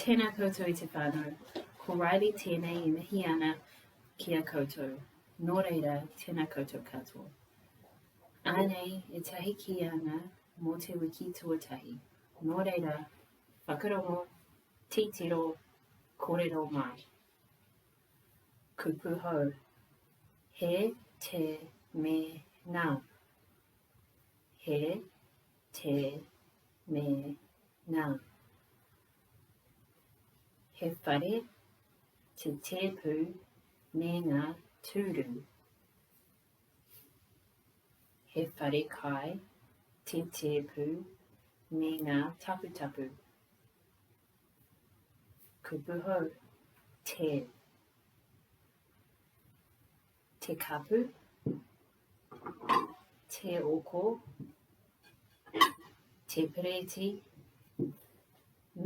Tēnā koutou e te whānau. Ko Riley tēnei e mihi ana ki a koutou. Nō reira, tēnā koutou katoa. Ānei ētahi kīanga mō te wiki tuatahi. Nō reira, whakarongo, titiro, kōrero mai. Kupu hou. He, te, me, ngā. He, te, me, ngā. He whare, te tēpu me ngā tūru. He whare kai, te tēpu me ngā taputapu. Kupu hou, te. Te kapu, te oko, te pereti,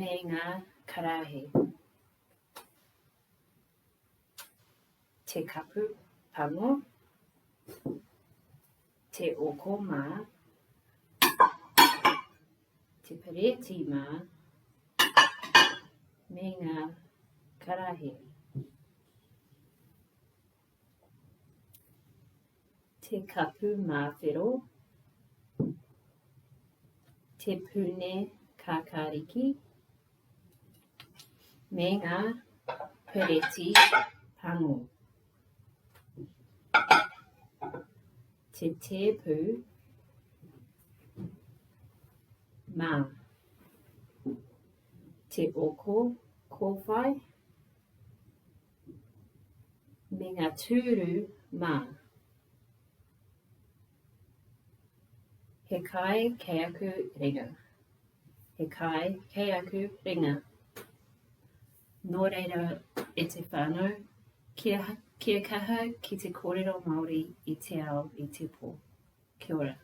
me ngā karaehe. Te kapu pango, te oko mā, te pereti mā, me ngā karaehe. Te kapu māwhero, te pune kākāriki, me ngā pereti pango. Te tēpu mā. Te oko kōwhai. Me ngā tūru mā. He kai kei aku ringa. He kai kei aku ringa. Nō reira e te whānau, kia, kia kaha ki te kōrero Māori i te ao, i te pō. Kia ora.